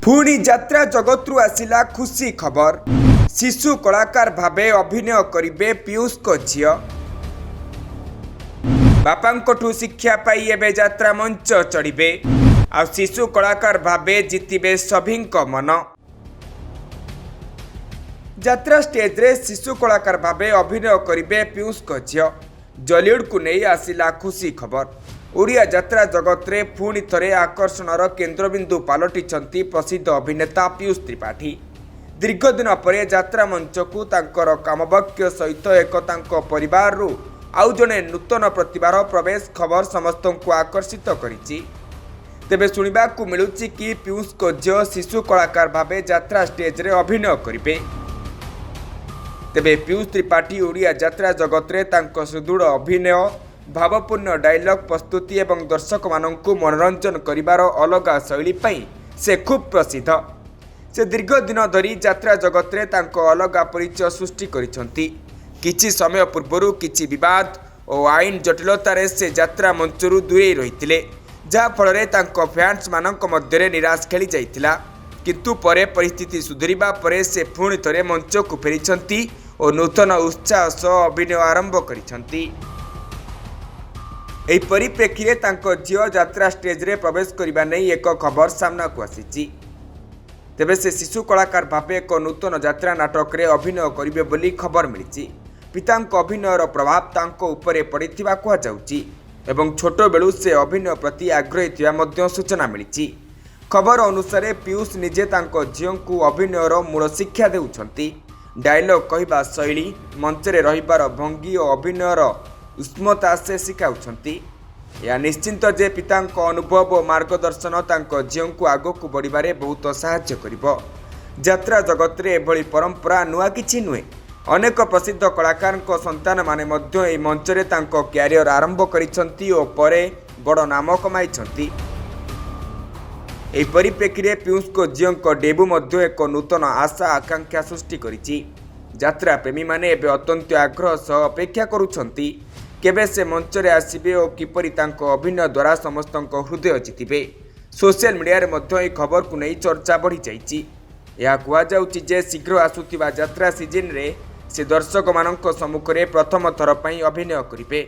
ପୁଣି ଯାତ୍ରା ଜଗତରୁ ଆସିଲା ଖୁସି ଖବର। ଶିଶୁ କଳାକାର ଭାବେ ଅଭିନୟ କରିବେ ପୀୟୂଷଙ୍କ ଝିଅ। ବାପାଙ୍କଠୁ ଶିକ୍ଷା ପାଇ ଏବେ ଯାତ୍ରା ମଞ୍ଚ ଚଢ଼ିବେ ଆଉ ଶିଶୁ କଳାକାର ଭାବେ ଜିତିବେ ସଭିଙ୍କ ମନ। ଯାତ୍ରା ଷ୍ଟେଜ୍ରେ ଶିଶୁ କଳାକାର ଭାବେ ଅଭିନୟ କରିବେ ପୀୟୂଷଙ୍କ ଝିଅ। ଜଲିଉଡ଼କୁ ନେଇ ଆସିଲା ଖୁସି ଖବର। ଓଡ଼ିଆ ଯାତ୍ରା ଜଗତରେ ପୁଣି ଥରେ ଆକର୍ଷଣର କେନ୍ଦ୍ରବିନ୍ଦୁ ପାଲଟିଛନ୍ତି ପ୍ରସିଦ୍ଧ ଅଭିନେତା ପୀୟୂଷ ତ୍ରିପାଠୀ। ଦୀର୍ଘ ଦିନ ପରେ ଯାତ୍ରା ମଞ୍ଚକୁ ତାଙ୍କର କାମବାକ୍ୟ ସହିତ ଏକ ତାଙ୍କ ପରିବାରରୁ ଆଉ ଜଣେ ନୂତନ ପ୍ରତିଭାର ପ୍ରବେଶ ଖବର ସମସ୍ତଙ୍କୁ ଆକର୍ଷିତ କରିଛି। ତେବେ ଶୁଣିବାକୁ ମିଳୁଛି କି ପୀୟୂଷଙ୍କ ଝିଅ ଶିଶୁ କଳାକାର ଭାବେ ଯାତ୍ରା ଷ୍ଟେଜ୍ରେ ଅଭିନୟ କରିବେ। ତେବେ ପୀୟୂଷ ତ୍ରିପାଠୀ ଓଡ଼ିଆ ଯାତ୍ରା ଜଗତରେ ତାଙ୍କ ସୁଦୃଢ଼ ଅଭିନୟ, ଭାବପୂର୍ଣ୍ଣ ଡାଇଲଗ୍ ପ୍ରସ୍ତୁତି ଏବଂ ଦର୍ଶକମାନଙ୍କୁ ମନୋରଞ୍ଜନ କରିବାର ଅଲଗା ଶୈଳୀ ପାଇଁ ସେ ଖୁବ୍ ପ୍ରସିଦ୍ଧ। ସେ ଦୀର୍ଘ ଦିନ ଧରି ଯାତ୍ରା ଜଗତରେ ତାଙ୍କ ଅଲଗା ପରିଚୟ ସୃଷ୍ଟି କରିଛନ୍ତି। କିଛି ସମୟ ପୂର୍ବରୁ କିଛି ବିବାଦ ଓ ଆଇନ ଜଟିଳତାରେ ସେ ଯାତ୍ରା ମଞ୍ଚରୁ ଦୂରେଇ ରହିଥିଲେ, ଯାହାଫଳରେ ତାଙ୍କ ଫ୍ୟାନ୍ସମାନଙ୍କ ମଧ୍ୟରେ ନିରାଶ ଖେଳି ଯାଇଥିଲା। କିନ୍ତୁ ପରେ ପରିସ୍ଥିତି ସୁଧୁରିବା ପରେ ସେ ପୁଣି ଥରେ ମଞ୍ଚକୁ ଫେରିଛନ୍ତି ଓ ନୂତନ ଉତ୍ସାହ ସହ ଅଭିନୟ ଆରମ୍ଭ କରିଛନ୍ତି। ଏହି ପରିପ୍ରେକ୍ଷୀରେ ତାଙ୍କ ଝିଅ ଯାତ୍ରା ଷ୍ଟେଜ୍ରେ ପ୍ରବେଶ କରିବା ନେଇ ଏକ ଖବର ସାମ୍ନାକୁ ଆସିଛି। ତେବେ ସେ ଶିଶୁ କଳାକାର ଭାବେ ଏକ ନୂତନ ଯାତ୍ରା ନାଟକରେ ଅଭିନୟ କରିବେ ବୋଲି ଖବର ମିଳିଛି। ପିତାଙ୍କ ଅଭିନୟର ପ୍ରଭାବ ତାଙ୍କ ଉପରେ ପଡ଼ିଥିବା କୁହାଯାଉଛି ଏବଂ ଛୋଟବେଳୁ ସେ ଅଭିନୟ ପ୍ରତି ଆଗ୍ରହୀ ଥିବା ମଧ୍ୟ ସୂଚନା ମିଳିଛି। ଖବର ଅନୁସାରେ, ପୀୟୂଷ ନିଜେ ତାଙ୍କ ଝିଅଙ୍କୁ ଅଭିନୟର ମୂଳ ଶିକ୍ଷା ଦେଉଛନ୍ତି। ଡାଇଲଗ୍ କହିବା ଶୈଳୀ, ମଞ୍ଚରେ ରହିବାର ଭଙ୍ଗୀ ଓ ଅଭିନୟର ଉଷ୍ମତା ସେ ଶିଖାଉଛନ୍ତି। ଏହା ନିଶ୍ଚିତ ଯେ ପିତାଙ୍କ ଅନୁଭବ ଓ ମାର୍ଗଦର୍ଶନ ତାଙ୍କ ଝିଅଙ୍କୁ ଆଗକୁ ବଢ଼ିବାରେ ବହୁତ ସାହାଯ୍ୟ କରିବ। ଯାତ୍ରା ଜଗତରେ ଏଭଳି ପରମ୍ପରା ନୂଆ କିଛି ନୁହେଁ। ଅନେକ ପ୍ରସିଦ୍ଧ କଳାକାରଙ୍କ ସନ୍ତାନମାନେ ମଧ୍ୟ ଏହି ମଞ୍ଚରେ ତାଙ୍କ କ୍ୟାରିୟର ଆରମ୍ଭ କରିଛନ୍ତି ଓ ପରେ ବଡ଼ ନାମ କମାଇଛନ୍ତି। ଏହି ପରିପ୍ରେକ୍ଷୀରେ ପୀୟୂଷଙ୍କ ଝିଅଙ୍କ ଡେବ୍ୟୁ ମଧ୍ୟ ଏକ ନୂତନ ଆଶା ଆକାଂକ୍ଷା ସୃଷ୍ଟି କରିଛି। ଯାତ୍ରା ପ୍ରେମୀମାନେ ଏବେ ଅତ୍ୟନ୍ତ ଆଗ୍ରହ ସହ ଅପେକ୍ଷା କରୁଛନ୍ତି, କେବେ ସେ ମଞ୍ଚରେ ଆସିବେ ଓ କିପରି ତାଙ୍କ ଅଭିନୟ ଦ୍ୱାରା ସମସ୍ତଙ୍କ ହୃଦୟ ଜିତିବେ। ସୋସିଆଲ ମିଡ଼ିଆରେ ମଧ୍ୟ ଏହି ଖବରକୁ ନେଇ ଚର୍ଚ୍ଚା ବଢ଼ିଯାଇଛି। ଏହା କୁହାଯାଉଛି ଯେ ଶୀଘ୍ର ଆସୁଥିବା ଯାତ୍ରା ସିଜିନରେ ସେ ଦର୍ଶକମାନଙ୍କ ସମ୍ମୁଖରେ ପ୍ରଥମ ଥର ପାଇଁ ଅଭିନୟ କରିବେ।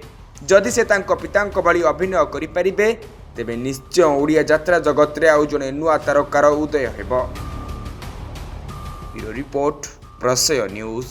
ଯଦି ସେ ତାଙ୍କ ପିତାଙ୍କ ଭଳି ଅଭିନୟ କରିପାରିବେ, ତେବେ ନିଶ୍ଚୟ ଓଡ଼ିଆ ଯାତ୍ରା ଜଗତରେ ଆଉ ଜଣେ ନୂଆ ତାରକାର ଉଦୟ ହେବ। ବ୍ୟୁରୋ ରିପୋର୍ଟ, ପ୍ରଶୟ ନ୍ୟୁଜ୍।